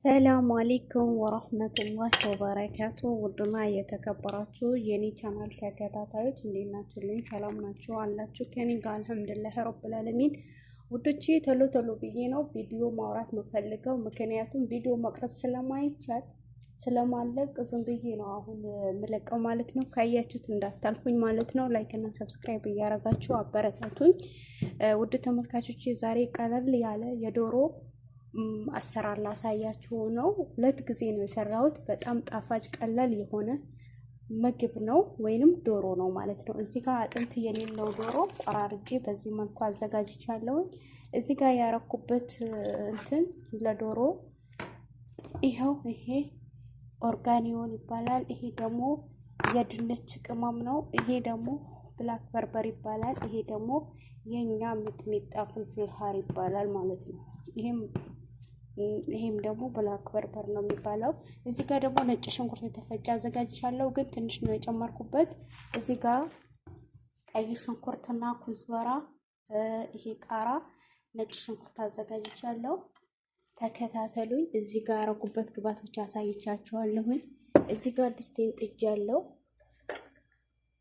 ሰላም አለይኩም ወራህመቱላሂ ወበረካቱ። ውድና የተከበራችሁ የኔ ቻናል ተከታታዮች እንዴት ናችሁልኝ? ሰላም ናችሁ አላችሁ? ከኔ ጋር አልሐምዱሊላህ ረብል ዓለሚን። ውዶቼ ቶሎ ቶሎ ብዬ ነው ቪዲዮ ማውራት የምፈልገው፣ ምክንያቱም ቪዲዮ መቅረጽ ስለማይቻል ስለማለቅ ዝም ብዬ ነው አሁን የምለቀው ማለት ነው። ካያችሁት እንዳታልፉኝ ማለት ነው። Like እና subscribe እያረጋችሁ አበረታቱኝ። ውድ ተመልካቾቼ ዛሬ ቀለል ያለ የዶሮ አሰራር ላሳያችሁ ነው። ሁለት ጊዜ ነው የሰራሁት። በጣም ጣፋጭ ቀላል የሆነ ምግብ ነው ወይንም ዶሮ ነው ማለት ነው። እዚህ ጋር አጥንት የሌለው ዶሮ ቆራርጬ በዚህ መልኩ አዘጋጅቻለሁኝ። እዚህ ጋር ያረኩበት እንትን ለዶሮ ይኸው ይሄ oregano ይባላል። ይሄ ደግሞ የድንች ቅመም ነው። ይሄ ደግሞ black pepper ይባላል። ይሄ ደግሞ የኛ ሚጥሚጣ فلفل حار ይባላል ማለት ነው። ይሄም ደግሞ black pepper ነው የሚባለው። እዚህ ጋር ደግሞ ነጭ ሽንኩርት የተፈጨ አዘጋጅቻለሁ፣ ግን ትንሽ ነው የጨመርኩበት። እዚህ ጋር ቀይ ሽንኩርትና كزبرة፣ ይሄ ቃራ፣ ነጭ ሽንኩርት አዘጋጅቻለሁ። ተከታተሉኝ። እዚህ ጋር ያረኩበት ግብአቶች አሳይቻችኋለሁኝ። እዚህ ጋር ድስቴን ጥጃለሁ።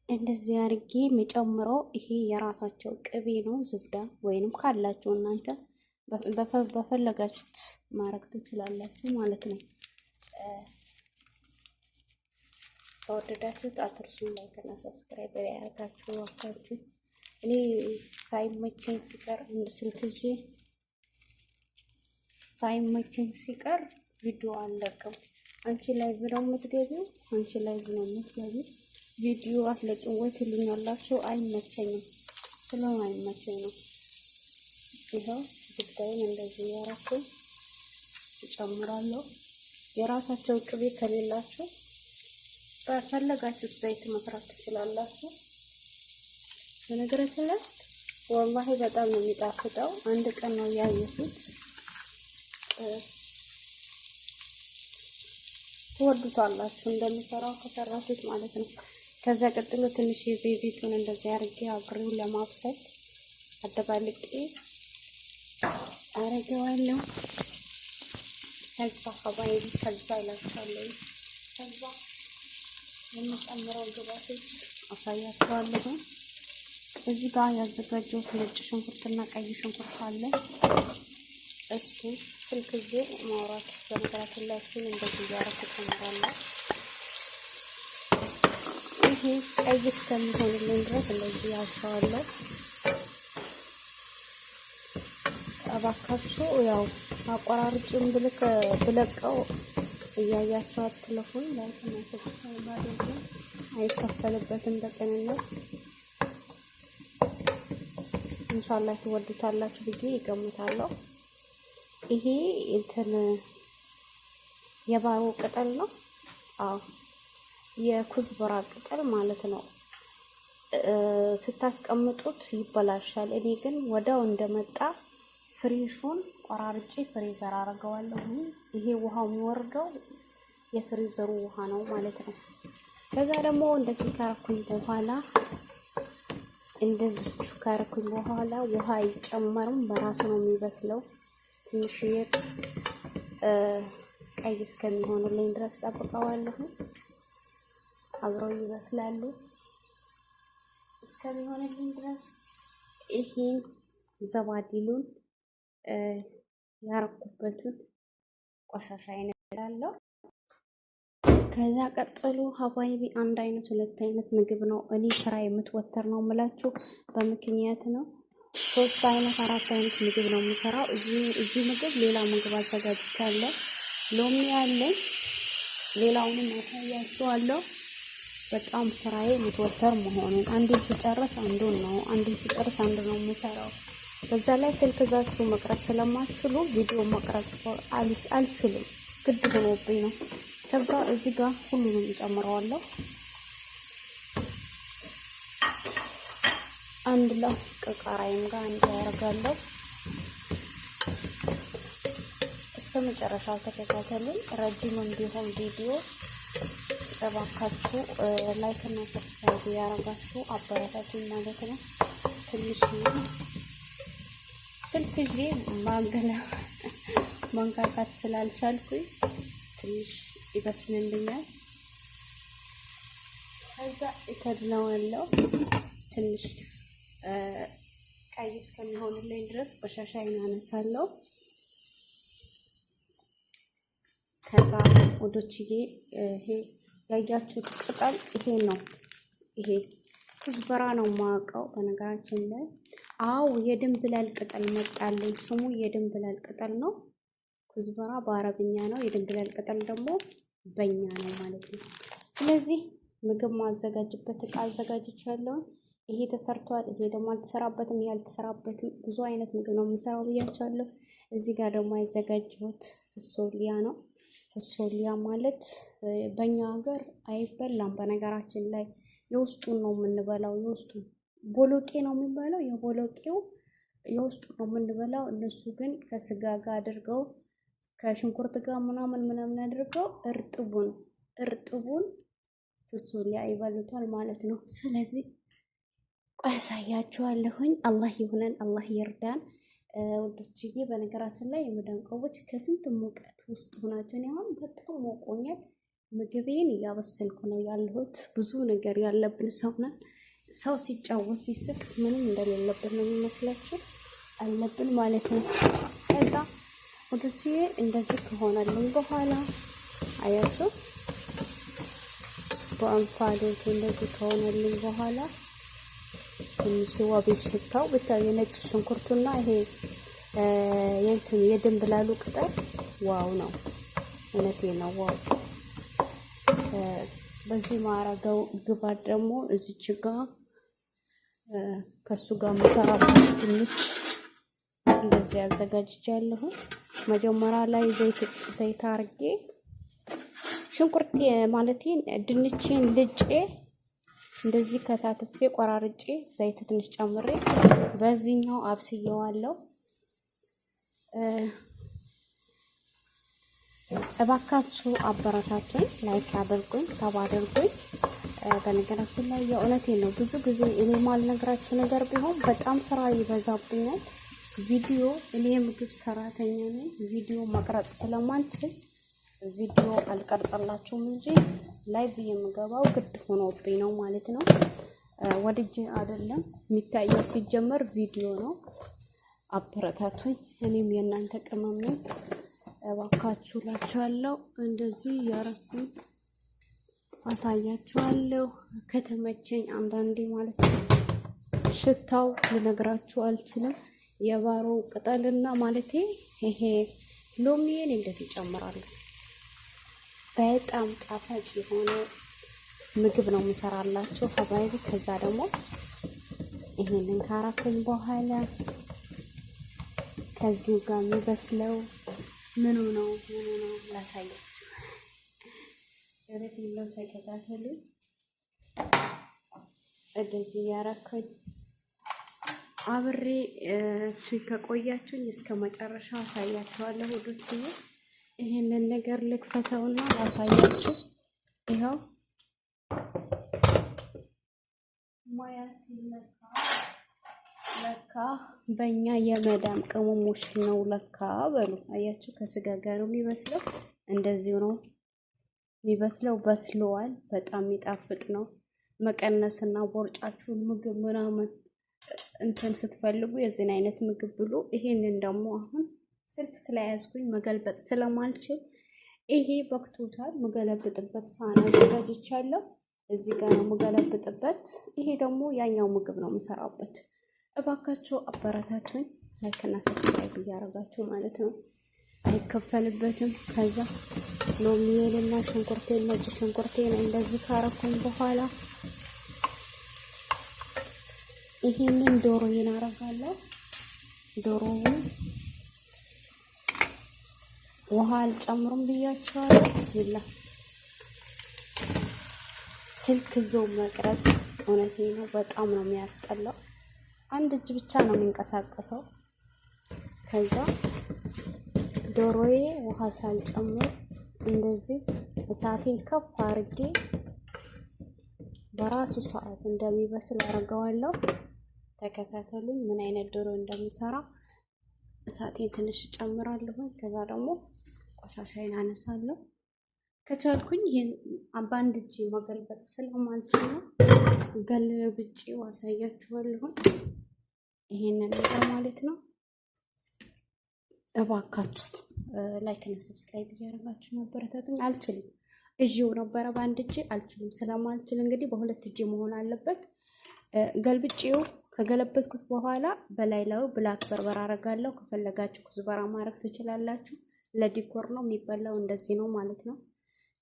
እንደዚህ አድርጌ የምጨምረው ይሄ የራሳቸው ቅቤ ነው፣ زبدة ወይንም ካላችሁ እናንተ በፈለጋችሁት ማድረግ ትችላላችሁ ማለት ነው። ከወደዳችሁት አትርሱ፣ like እና subscribe ያደርጋችሁ እባካችሁ። እኔ ሳይመቸኝ ሲቀር አንድ ስልክ ይዤ ሳይመቸኝ ሲቀር ቪዲዮ አልለቅም። አንቺ live ነው የምትገቢው፣ አንቺ live ነው የምትገቢው፣ ቪዲዮ አትለቅም ወይ ትሉኛላችሁ። አይመቸኝም፣ ስለማይመቸኝ ነው። ይኸው زبدة ዬን እንደዚህ እያረኩኝ እጨምራለሁ። የራሳቸው ቅቤ ከሌላችሁ በፈለጋችሁት ዘይት መስራት ትችላላችሁ። በነገራችን ላይ ወላሂ በጣም ነው የሚጣፍጠው። አንድ ቀን ነው ያየሁት። ትወዱታላችሁ እንደሚሰራው ከሰራችሁት ማለት ነው። ከዛ ቀጥሎ ትንሽ የዘይት ዘይቱን እንደዚህ አድርጌ አብሬው ለማብሰል አደባልቄ አረገዋለሁ። ከዛ ሀባይቢ ከዛ እላችኋለሁ። ከዛ የምጨምረው ግብአቶች አሳያችኋለሁ። እዚህ ጋር ያዘጋጀሁት ነጭ ሽንኩርትና ቀይ ሽንኩርት አለ። እሱ ስልክ ይዤ ማውራት በነገራችን ላይ እሱን እንደዚህ እያደረኩ እጨምራለሁ። ይሄ ቀይ እስከሚሆንልኝ ድረስ እንደዚህ ያሸዋለሁ። እባካችሁ ያው አቆራርጬም ብልክ ብለቀው እያያችሁ አትለፉኝ። Like እና subscribe አድርጉ። አይከፈልበትም በቅንነት ኢንሻአላህ ትወዱታላችሁ ብዬ እገምታለሁ። ይሄ እንትን የባሮ ቅጠል ነው። አዎ የ كزبرة ቅጠል ማለት ነው። ስታስቀምጡት ይበላሻል። እኔ ግን ወዲያው እንደመጣ fresh ኡን ቆራርጬ freezer አደርገዋለሁ። ይሄ ውሃው የሚወርደው የ freezer ኡ ውሃ ነው ማለት ነው። ከዛ ደግሞ እንደዚህ ካረኩኝ በኋላ እንደዚህ ካረኩኝ በኋላ ውሃ አይጨመርም፣ በራሱ ነው የሚበስለው። ትንሽዬ ቀይ እስከሚሆንልኝ ድረስ ጠብቀዋለሁ። አብረው ይበስላሉ እስከሚሆንልኝ ድረስ ይሄን ዘባዲሉን ያረኩበትን ቆሻሻ አይነት። ከዛ ቀጥሎ ሀባይቢ አንድ አይነት ሁለት አይነት ምግብ ነው። እኔ ስራ የምትወተር ነው የምላችሁ በምክንያት ነው። ሶስት አይነት አራት አይነት ምግብ ነው የምሰራው። እዚህ ምግብ ሌላ ምግብ አዘጋጅቻለሁ። ሎሚ አለኝ። ሌላውንም አሳያችኋለሁ። በጣም ስራዬ የምትወተር መሆኑን አንዱን ስጨርስ አንዱን ነው፣ አንዱን ስጨርስ አንዱ ነው የምሰራው። በዛ ላይ ስልክ ይዛችሁ መቅረጽ ስለማትችሉ ቪዲዮ መቅረጽ አልችልም፣ ግድ ሆኖብኝ ነው። ከዛ እዚህ ጋር ሁሉንም እጨምረዋለሁ። አንድ ላይ ከቃራይም ጋር አንድ ያደርጋለሁ። እስከ መጨረሻው ተከታተሉኝ። ረጅምም ቢሆን ቪዲዮ እባካችሁ like እና subscribe ያደረጋችሁ አበረታቱኝ ማለት ነው። ትንሽ ስልክ ይዤ ማንካካት ስላልቻልኩኝ ትንሽ ይበስልልኛል። ከዛ እከድነዋለሁ ትንሽ ቀይ እስከሚሆንልኝ ድረስ ቆሻሻዬን አነሳለሁ። ከዛ ወዶችዬ ይሄ ያያችሁት ቅጠል ይሄ ነው። ይሄ ኩዝበራ ነው የማውቀው በነገራችን ላይ። አዎ የድንብላል ቅጠል መጣልኝ። ስሙ የድንብላል ቅጠል ነው። ኩዝበራ በአረብኛ ነው፣ የድንብላል ቅጠል ደግሞ በእኛ ነው ማለት ነው። ስለዚህ ምግብ ማዘጋጅበት እቃ አዘጋጅቻለሁ። ይሄ ተሰርቷል፣ ይሄ ደግሞ አልተሰራበትም፣ ይሄ አልተሰራበትም። ብዙ አይነት ምግብ ነው የምሰራው ብያቸዋለሁ። እዚህ ጋር ደግሞ ያዘጋጀሁት ፍሶሊያ ነው። ፍሶሊያ ማለት በእኛ ሀገር አይበላም። በነገራችን ላይ የውስጡን ነው የምንበላው። የውስጡን ቦሎቄ ነው የሚባለው። የቦሎቄው የውስጡ ነው የምንበላው። እነሱ ግን ከስጋ ጋር አድርገው ከሽንኩርት ጋር ምናምን ምናምን አድርገው እርጥቡን እርጥቡን ፍሶሊያ ይበሉታል ማለት ነው። ስለዚህ ቆይ አሳያችኋለሁኝ። አላህ ይሁነን፣ አላህ ይርዳን ውዶችዬ። በነገራችን ላይ የመዳም ቅመሞች ከስንት ሙቀት ውስጥ ሆናችሁ፣ እኔ አሁን በጣም ሞቆኛል። ምግቤን እያበሰልኩ ነው ያለሁት። ብዙ ነገር ያለብን ሰው ነን። ሰው ሲጫወት ሲስቅ ምንም እንደሌለብን ነው የሚመስላችሁ፣ አለብን ማለት ነው። ከዛ ውዶችዬ እንደዚህ ከሆነልኝ በኋላ አያችሁ፣ በእንፋሎቱ እንደዚህ ከሆነልኝ በኋላ ትንሽ ዋቤ ሽታው ብቻ የነጭ ሽንኩርቱና ይሄ የእንትኑ የድንብላሉ ቅጠል wow ነው። እውነቴ ነው wow። በዚህ ማረገው ግባት ደግሞ እዚች ጋ ከሱ ጋር መሰራበት ድንች እንደዚህ አዘጋጅቻለሁ። መጀመሪያ ላይ ዘይት አርጌ ሽንኩርት ማለቴ ድንቼን ልጬ እንደዚህ ከታትፌ ቆራርጬ ዘይት ትንሽ ጨምሬ በዚህኛው አብስየዋለሁ። እባካችሁ አበረታቱኝ፣ like አድርጉኝ፣ sub አድርጉኝ። በነገራችን ላይ የእውነቴን ነው። ብዙ ጊዜ እኔ ማልነግራችሁ ነገር ቢሆን በጣም ስራ ይበዛብኛል። ቪዲዮ እኔ የምግብ ሰራተኛ ነኝ። ቪዲዮ መቅረጽ ስለማልችል ቪዲዮ አልቀርጽላችሁም እንጂ live የምገባው ግድ ሆኖብኝ ነው ማለት ነው። ወድጄ አይደለም። የሚታየው ሲጀመር ቪዲዮ ነው። አበረታቱኝ። እኔም የእናንተ ቅመም ነኝ። እባካችሁ እላችኋለሁ። እንደዚህ እያረኩኝ አሳያችኋለሁ። ከተመቸኝ አንዳንዴ ማለት ነው። ሽታው ልነግራችሁ አልችልም። የባሮ ቅጠልና ማለቴ ይሄ ሎሚዬን እንደዚህ ጨምራለሁ። በጣም ጣፋጭ የሆነ ምግብ ነው የምሰራላችሁ ሀባይቢ። ከዛ ደግሞ ይሄንን ካራኩኝ በኋላ ከዚሁ ጋር የሚበስለው ምኑ ነው ምኑ ነው ላሳያችሁ። እውነት ነው፣ ተከታተሉ። እንደዚህ ያረኩኝ አብሬ ከቆያችሁኝ እስከ መጨረሻው አሳያችኋለሁ ውዶችዬ። ይሄንን ነገር ልክፈተውና ላሳያችሁ። ይኸው ሙያ ሲለካ ለካ በእኛ የመዳም ቅመሞች ነው ለካ በሉ። አያችሁ፣ ከስጋ ጋር ነው የሚበስለው። እንደዚሁ ነው የሚበስለው። በስለዋል። በጣም የሚጣፍጥ ነው። መቀነስና ቦርጫችሁን ምግብ ምናምን እንትን ስትፈልጉ የዚህን አይነት ምግብ ብሉ። ይሄንን ደግሞ አሁን ስልክ ስለያዝኩኝ መገልበጥ ስለማልችል ይሄ በክቶታል። መገለብጥበት ሳህን አዘጋጅቻለሁ። እዚህ ጋር ነው መገለብጥበት። ይሄ ደግሞ ያኛው ምግብ ነው የምሰራበት። እባካችሁ አበረታቱኝ፣ like እና subscribe እያደረጋችሁ ማለት ነው። አይከፈልበትም። ከዛ ሎሚዬንና ሽንኩርቴን ነጭ ሽንኩርቴን እንደዚህ ካረኩኝ በኋላ ይሄንን ዶሮዬን አረጋለሁ። ዶሮውን ውሃ አልጨምሩም ብያቸዋለሁ። ብስሚላ ስልክ ይዞ መቅረጽ እውነቴ ነው በጣም ነው የሚያስጠላው። አንድ እጅ ብቻ ነው የሚንቀሳቀሰው። ከዛ ዶሮዬ ውሃ ሳልጨምር እንደዚህ እሳቴን ከፍ አድርጌ በራሱ ሰዓት እንደሚበስል አደርገዋለሁ። ተከታተሉኝ ምን አይነት ዶሮ እንደምሰራ። እሳቴን ትንሽ እጨምራለሁ። ከዛ ደግሞ ቆሻሻዬን አነሳለሁ። ከቻልኩኝ ይሄን በአንድ እጅ መገልበጥ ስለማልችል ነው ገልብጬው አሳያችኋለሁ። ይሄንን ነገር ማለት ነው። እባካችሁት like እና subscribe እያደረጋችሁ አበረታቱኝ። አልችልም፣ እዥው ነበረ በአንድ እጄ አልችልም። ስለማልችል እንግዲህ በሁለት እጄ መሆን አለበት። ገልብጬው ከገለበጥኩት በኋላ በላይ ላዩ black በርበር አደርጋለሁ። ከፈለጋችሁ كزبرة ማድረግ ትችላላችሁ። ለ decor ነው የሚበላው፣ እንደዚህ ነው ማለት ነው።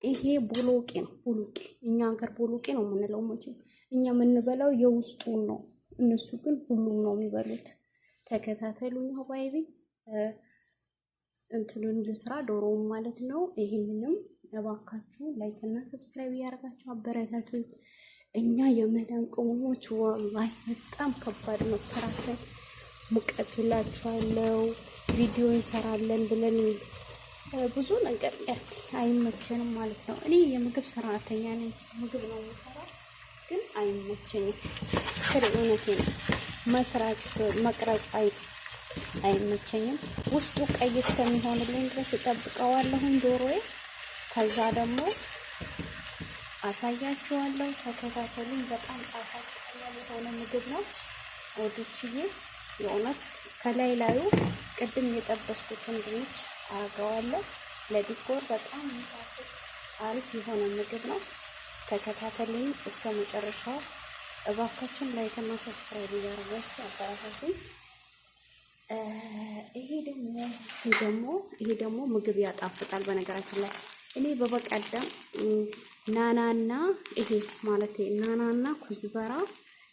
ይሄ ቦሎቄ ነው። ቦሎቄ እኛ ሀገር ቦሎቄ ነው የምንለው። መቼም እኛ የምንበላው የውስጡን ነው፣ እነሱ ግን ሁሉም ነው የሚበሉት። ተከታተሉኝ حبايبي። እንትኑን ልስራ ዶሮውን ማለት ነው። ይህንንም እባካችሁ like እና subscribe እያደረጋችሁ አበረታቱኝ። እኛ የመዳም ቅመሞች والله በጣም ከባድ ነው ስራችን። ሙቀት እላችኋለሁ። ቪዲዮ እንሰራለን ብለን ብዙ ነገር አይመቸንም ማለት ነው። እኔ የምግብ ሰራተኛ ነኝ፣ ምግብ ነው የምሰራው፣ ግን አይመቸኝም። ስለ እውነቴ ነው። መስራት መቅረጽ አይመቸኝም። ውስጡ ቀይ እስከሚሆንልኝ ድረስ እጠብቀዋለሁኝ ዶሮዬ። ከዛ ደግሞ አሳያችኋለሁ። ተከታተሉኝ። በጣም ጣፋጭ የሆነ ምግብ ነው ወዶችዬ። የእውነት ከላይ ላዩ ቅድም የጠበስኩትን ድንች አረገዋለሁ። ለ decor በጣም የሚጣፍጥ አሪፍ የሆነ ምግብ ነው። ተከታተሉኝ እስከ መጨረሻው እባካችሁን። like እና subscribe እያደረጋችሁ አበረታቱኝ። ይሄ ደግሞ ምግብ ያጣፍጣል። በነገራችን ላይ እኔ በበቀደም ናናና ይሄ ማለት ናናና كزبرة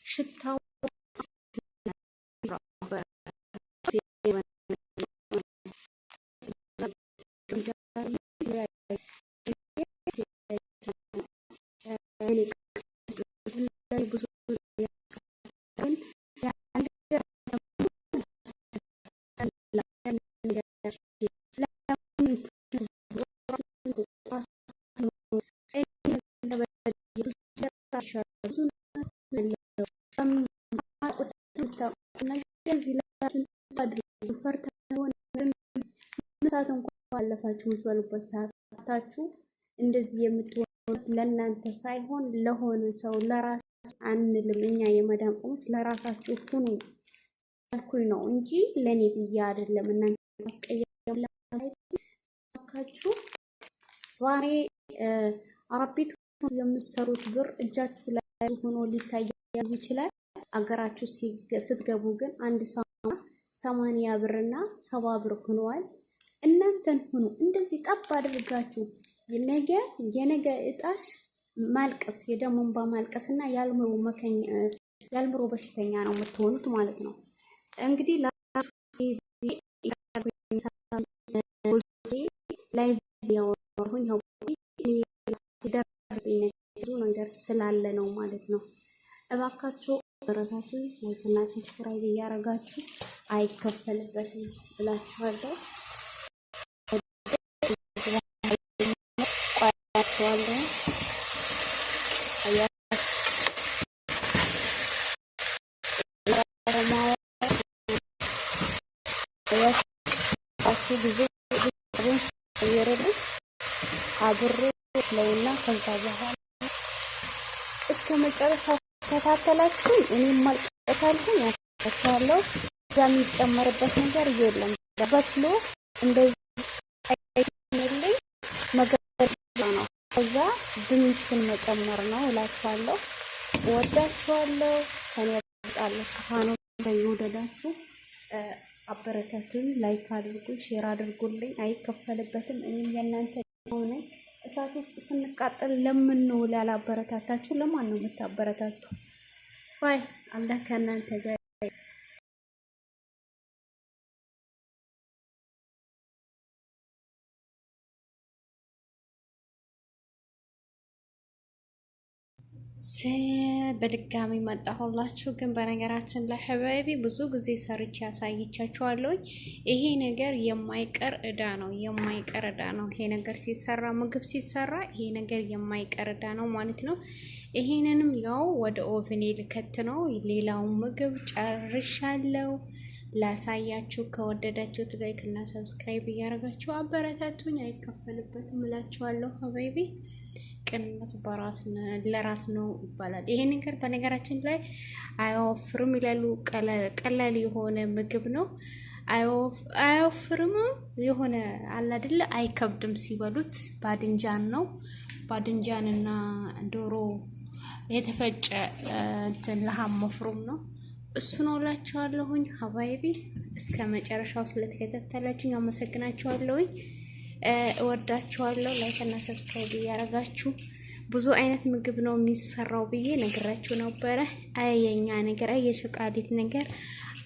ሽታው ሰዓት እንኳን አለፋችሁ የምትበሉበት ሰዓታችሁ እንደዚህ የምትሆኑት ለእናንተ ሳይሆን ለሆነ ሰው ለራስ አንልም። እኛ የመዳም ቅመሞች ለራሳችሁ ሁኑ ያልኩኝ ነው እንጂ ለእኔ ብዬ አይደለም። እናንተ ማስቀየም ዛሬ አረቢት የምትሰሩት ብር እጃችሁ ላይ ሆኖ ሊታይ ይችላል። አገራችሁ ስትገቡ ግን አንድ 80 ብርና 70 ብር ሆነዋል። እናንተን ሁኑ እንደዚህ ጠብ አድርጋችሁ ነገ የነገ እጣሽ ማልቀስ የደም እንባ ማልቀስ እና የአእምሮ በሽተኛ ነው የምትሆኑት ማለት ነው። እንግዲህ ላይ ያወራሁኝ ብዙ ነገር ስላለ ነው ማለት ነው። እባካችሁ በረታችሁ like ና subscribe እያደረጋችሁ አይከፈልበትም ብላችኋለሁ። ቆያችኋለሁ። ጊዜ አብሬ ስለውና ከዛ በኋላ እስከ መጨረሻ ከታተላችሁ እኔም ማልቀታልኩኝ ያሳያችኋለሁ። እዛ የሚጨመርበት ነገር የለም። በስሎ እንደዚህ መገለጫ ነው። ከዛ ድንቹን መጨመር ነው እላችኋለሁ። እወዳችኋለሁ። ከኔ ጣለ ስብሃኑ ይውደዳችሁ። አበረታቱኝ፣ like አድርጉኝ፣ share አድርጉልኝ። አይከፈልበትም። እኔም የእናንተ ሆነ እሳት ውስጥ ስንቃጠል ለምንውል ያላበረታታችሁ ለማን ነው የምታበረታቱ? Bye አላህ ከእናንተ ጋር። በድጋሚ መጣሁላችሁ። ግን በነገራችን ላይ حبايبي ብዙ ጊዜ ሰርቼ ያሳይቻችኋለሁኝ። ይሄ ነገር የማይቀር እዳ ነው፣ የማይቀር እዳ ነው። ይሄ ነገር ሲሰራ ምግብ ሲሰራ ይሄ ነገር የማይቀር እዳ ነው ማለት ነው። ይሄንንም ያው ወደ oven ኤ ልከት ነው። ሌላውን ምግብ ጨርሻለሁ። ላሳያችሁ። ከወደዳችሁት like እና subscribe እያደረጋችሁ አበረታቱኝ። አይከፈልበትም እላችኋለሁ። حبايبي ቅንነት ለራስ ነው ይባላል። ይሄ ነገር በነገራችን ላይ አያወፍርም ይላሉ። ቀላል የሆነ ምግብ ነው። አያወፍርም የሆነ አለ አይደለ? አይከብድም ሲበሉት። ባድንጃን ነው፣ ባድንጃን እና ዶሮ የተፈጨ እንትን لحم مفروم ነው። እሱ ነው እላችኋለሁኝ። حبايبي እስከ መጨረሻው ስለተከታተላችሁኝ አመሰግናችኋለሁኝ። እወዳችኋለሁ። Like እና subscribe እያደረጋችሁ፣ ብዙ አይነት ምግብ ነው የሚሰራው ብዬ ነግራችሁ ነበረ። አይ የኛ ነገር፣ አይ የሸቃሊት ነገር፣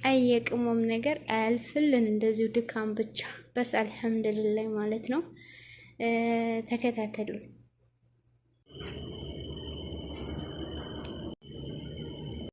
አይ የቅመም ነገር አያልፍልን፣ እንደዚሁ ድካም ብቻ። بس الحمد لله ማለት ነው። ተከታተሉ።